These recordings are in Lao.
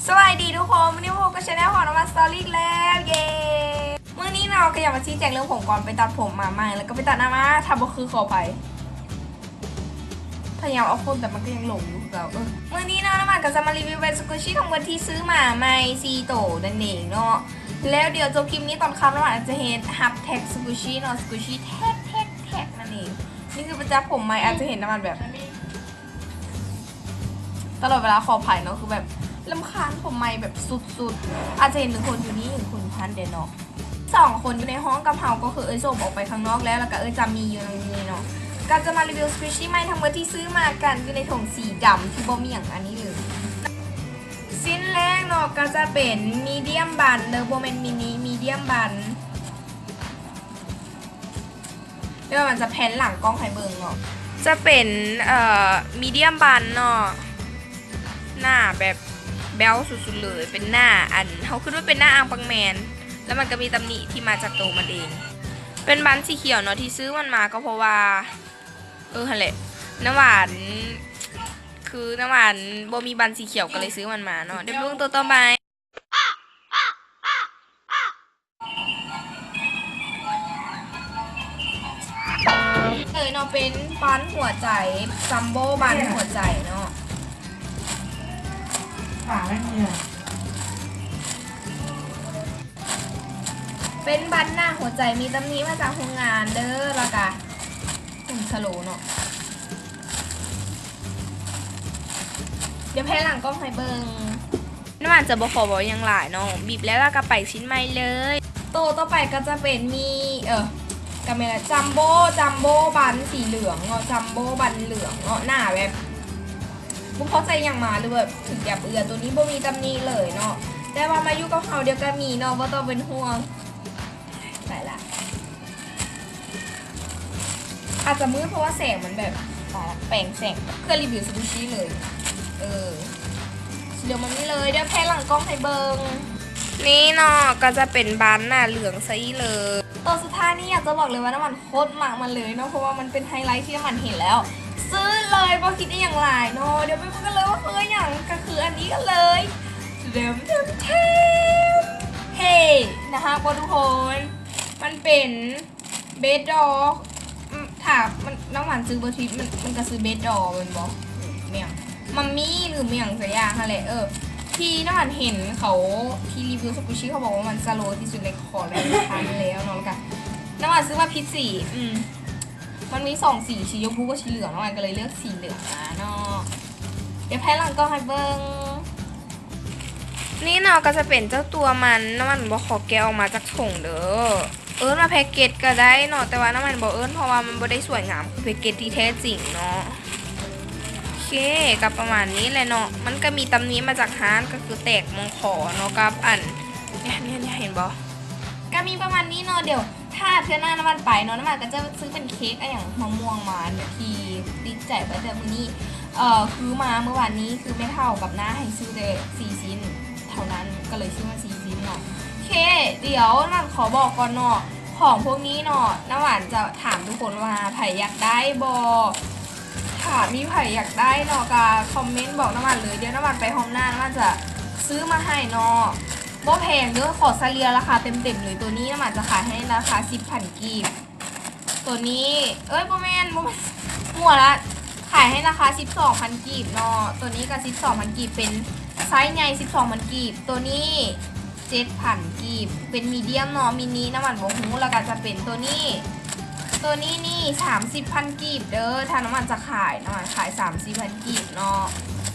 ສະບາຍດີທຸກຄົນ ມື້ນີ້ພົບກັບແຊນແນວຂອງນ້ຳຫວານສະຕໍຣີອີກແລ້ວ ເຢ້ ມື້ນີ້ເນາະ ກໍຢາກມາຊີ້ແຈງເລື່ອງຜົມກ່ອນ ໄປຕັດຜົມມາໃໝ່ ແລ້ວກໍໄປຕັດໜ້າມາ ຖ້າບໍ່ຄືຂໍອະໄພ ພະຍາຍາມເອົາຄົນ ແຕ່ມັນກໍຍັງຫຼົງຢູ່ຄືເກົ່າ ເອີ ມື້ນີ້ເນາະ ນ້ຳຫວານກໍຈະມາຣີວິວເປັນສະກຸຊິທັງໝົດທີ່ຊື້ມາໃໝ່ສີ່ໂຕນັ້ນເອງເນາະ ແລ້ວດຽວຈົບຄລິບນີ້ຕອນຄ່ຳ ນ້ຳຫວານອາດຈະເຮັດຮັກແທັກສະກຸຊິເນາະ ສະກຸຊິແທັກໆໆນັ້ນເອງ ນີ້ຄືປະຈັກຜົມໃໝ່ ອາດຈະເຫັນນ້ຳຫວານແບບ ຕະຫຼອດເວລາ ຂໍອະໄພເນາະ ຄືແບບລຳຄານຜົມໃໝ່ແບບສຸດໆ ອາດຈະເຫັນໜຶ່ງຄົນຢູ່ນີ້ ໜຶ່ງຄົນຢູ່ຫັ້ນເດເນາະ ສອງຄົນຢູ່ໃນຫ້ອງກັບເຮົາ ກໍຄືເອື້ອຍສົມອອກໄປຂ້າງນອກແລ້ວ ແລ້ວກໍເອື້ອຍຈາມີຢູ່ນຳນີ້ເນາະ ກໍຈະມາຣີວິວສະກຸຊິໃໝ່ທັງໝົດທີ່ຊື້ມາກັນຢູ່ໃນຖົງສີດຳທີ່ບໍ່ມີຫຍັງອັນນີ້ເລີຍ ຊິ້ນແລກເນາະ ກໍຈະເປັນມີດຽມບັນເດີ ບໍ່ແມ່ນມິນິ ມີດຽມບັນ ແລ້ວມັນຈະແພນຫຼັງກ້ອງໃຫ້ເບິ່ງເນາະ ຈະເປັນ ເອີ ມີດຽມບັນເນາະ ໜ້າແບບແບ້ວສຸດໆເລີຍ ເປັນໜ້າອັນ ເຮົາຄິດວ່າເປັນໜ້າອ່າງປາກແມນ ແລ້ວມັນກໍມີຕຳໜິທີ່ມາຈາກໂຕມັນເອງ ເປັນບັນສີຂຽວເນາະ ທີ່ຊື້ມັນມາກໍເພາະວ່າ ເອີ ຫັ້ນແຫຼະ ນ້ຳຫວານ ຄືນ້ຳຫວານບໍ່ມີບັນສີຂຽວ ກໍເລີຍຊື້ມັນມາເນາະ ດຽວໄປເບິ່ງໂຕຕໍ່ໄປ. ເອີເນາະ ເປັນບັນຫົວໃຈ ຈັມໂບ້ບັນຫົວໃຈເນາະ ເປັນບັນໜ້າຫົວໃຈ ມີຕຳໜິມາຈາກໂຮງງານເດີ ແລ້ວກະ ເປັນສະໂຫຼເນາະ ດຽວແພນຫຼັງກ້ອງໃຫ້ເບິ່ງ. ນ້ຳຫວານຈະບໍ່ຂໍເວົ້າຫຍັງຫຼາຍເນາະ ບີບແລ້ວລະກະໄປຊິ້ນໃໝ່ເລີຍ. ໂຕຕໍ່ໄປກໍຈະເປັນມີ ເອີ ກະແມ່ນລະ ຈັມໂບ້ ຈັມໂບ້ບັນສີເຫຼືອງເນາະ ຈັມໂບ້ບັນເຫຼືອງເນາະ ໜ້າແບບ ບໍ່ພໍໃຈຫຍັງມາ ຫຼືແບບຖືກຢາບເອືອ ໂຕນີ້ບໍ່ມີຕຳໜິເລີຍເນາະ ແຕ່ວ່າມາຢູ່ກັບເຮົາດຽວກະມີເນາະ ບໍ່ຕ້ອງເປັນຫ່ວງ. ໄປລະ ອາດຈະມືດເພາະວ່າແສງມັນແບບ ຕາຍລະ ແປງແສງ ເພື່ອຣີວິວສະກຸຊິເລີຍ ເອີ ດຽວມານີ້ເລີຍ ດຽວແພນຫຼັງກ້ອງໃຫ້ເບິ່ງ. ນີ້ເນາະ ກໍຈະເປັນບັນໜ້າເຫຼືອງໃສເລີຍ. ໂຕສຸດທ້າຍນີ້ຢາກຈະບອກເລີຍວ່ານ້ຳຫວານໂຄດມັກມັນເລີຍເນາະ ເພາະວ່າມັນເປັນໄຮໄລທີ່ນ້ຳຫວານເຫັນແລ້ວ ຊື້ເລີຍ ບໍ່ຄິດອີ່ຫຍັງຫຼາຍເນາະ. ດຽວໄປເບິ່ງກັນເລີຍວ່າຄືຫຍັງ ກໍຄືອັນນີ້ກັນເລີຍ ເດມເດມເທມ ເຮ ໜ້າຮັກບໍ່ທຸກຄົນ? ມັນເປັນ ເບດດໍ ອາ ຖ້າມັນ ນ້ຳຫວານຈື່ບໍ່ຜິດ ມັນ ມັນກະຊື່ເບດດໍແມ່ນບໍ່? ແມ່ນຫຍັງ ມັມມີ່ ຫຼືແມ່ນຫຍັງສັກຢ່າງຫັ້ນແຫຼະ ເອີ ທີ່ນ້ຳຫວານເຫັນເຂົາທີ່ຣີວິວສະກຸຊິ ເຂົາບອກວ່າມັນສະໂລທີ່ສຸດໃນຄອລເລກຊັນແລ້ວເນາະ ແລ້ວກະນ້ຳຫວານຊື້ມາຜິດສີ ອືມ ມັນມີສອງສີ ສີຊົມພູກັບສີເຫຼືອງ ນ້ຳຫວານກະເລີຍເລືອກສີເຫຼືອງມາເນາະ. ດຽວແພນຫຼັງກ້ອງໃຫ້ເບິ່ງ. ນີ້ເນາະ ກໍຈະເປັນເຈົ້າຕົວມັນ ນ້ຳຫວານບໍ່ຂໍແກະອອກມາຈາກຖົງເດີ. ເອີ້ນວ່າແພັກເກັດກໍໄດ້ເນາະ ແຕ່ວ່ານ້ຳຫວານບໍ່ເອີ້ນ ເພາະວ່າມັນບໍ່ໄດ້ສວຍງາມຄືແພັກເກັດທີ່ແທ້ຈິງເນາະ. ໂອເຄ ກໍປະມານນີ້ແຫຼະເນາະ ມັນກໍມີຕຳໜິມາຈາກຮ້ານ ກໍຄືແຕກມອງຄໍເນາະ ກັບອັນ ເນຍ ເນຍ ເນຍ ເຫັນບໍ່? ກໍມີປະມານນີ້ເນາະ ດຽວ ຖ້າເທື່ອໜ້ານ້ຳຫວານໄປເນາະ ນ້ຳຫວານກໍຈະຊື້ເປັນເຄ້ກ ອາຫຍັງ ມະມ່ວງມາທີ່ຕິດໃຈໄວ້ແຕ່ມື້ນີ້ ເອີ ຄືມາມື້ວານນີ້ ຄືແມ່ເຖົ້າກັບນ້າໃຫ້ຊື້ແຕ່ສີ່ຊິ້ນເທົ່ານັ້ນ ກໍເລີຍຊື້ມາສີ່ຊິ້ນເນາະ. ໂອເຄ ດຽວນ້ຳຫວານຂໍບອກກ່ອນເນາະ ຂອງພວກນີ້ເນາະ ນ້ຳຫວານຈະຖາມທຸກຄົນວ່າໃຜຢາກໄດ້ບໍ່? ຖ້າມີໃຜຢາກໄດ້ເນາະ ກໍຄອມເມັນບອກນ້ຳຫວານເລີຍ ດຽວນ້ຳຫວານໄປຮອບໜ້າ ນ້ຳຫວານຈະຊື້ມາໃຫ້ເນາະ. ບໍ່ແພງເດີ ຂໍສະເລ່ຍລາຄາເຕັມໆເລີຍ ໂຕນີ້ນ້ຳຫວານຈະຂາຍໃຫ້ລາຄາສິບພັນກີບ ໂຕນີ້ ເອີຍ ບໍ່ແມ່ນ ບໍ່ແມ່ນ ມົວລະ ຂາຍໃຫ້ລາຄາສິບສອງພັນກີບເນາະ ໂຕນີ້ກໍສິບສອງພັນກີບ ເປັນໄຊໃຫຍ່ສິບສອງພັນກີບ ໂຕນີ້ເຈັດພັນກີບ ເປັນມີດຽມເນາະ ມິນິນ້ຳຫວານບໍ່ຮູ້ ແລ້ວກໍຈະເປັນໂຕນີ້ ໂຕນີ້ນີ້ສາມສິບພັນກີບເດີ ຖ້ານ້ຳຫວານຈະຂາຍ ນ້ຳຫວານຂາຍສາມສິບພັນກີບເນາະ.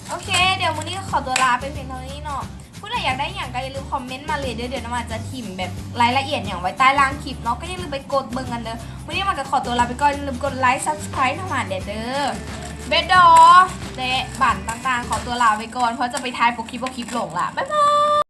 ໂອເຄ ດຽວມື້ນີ້ກໍຂໍຕົວລາໄປພຽງເທົ່ານີ້ເນາະ. ຜູ້ໃດຢາກໄດ້ຫຍັງກໍຢ່າລືມຄອມເມັນມາເລີຍເດີ ດຽວນ້ຳຫວານຈະຖິ້ມແບບລາຍລະອຽດຫຍັງໄວ້ໃຕ້ລ່າງຄລິບເນາະ ກໍຢ່າລືມໄປກົດເບິ່ງກັນເດີ. ມື້ນີ້ນ້ຳຫວານກໍຂໍຕົວລາໄປກ່ອນ ຢ່າລືມກົດໄລ ຊັບສະໄຄຣບ໌ ນ້ຳຫວານແດ່ເດີ. ເບດດໍ ແລະ ບັນຕ່າງໆ ຂໍຕົວລາໄປກ່ອນ ເພາະຈະໄປຖ່າຍປົກຄລິບ ປົກຄລິບຫຼົງລະ ບາຍບາຍ.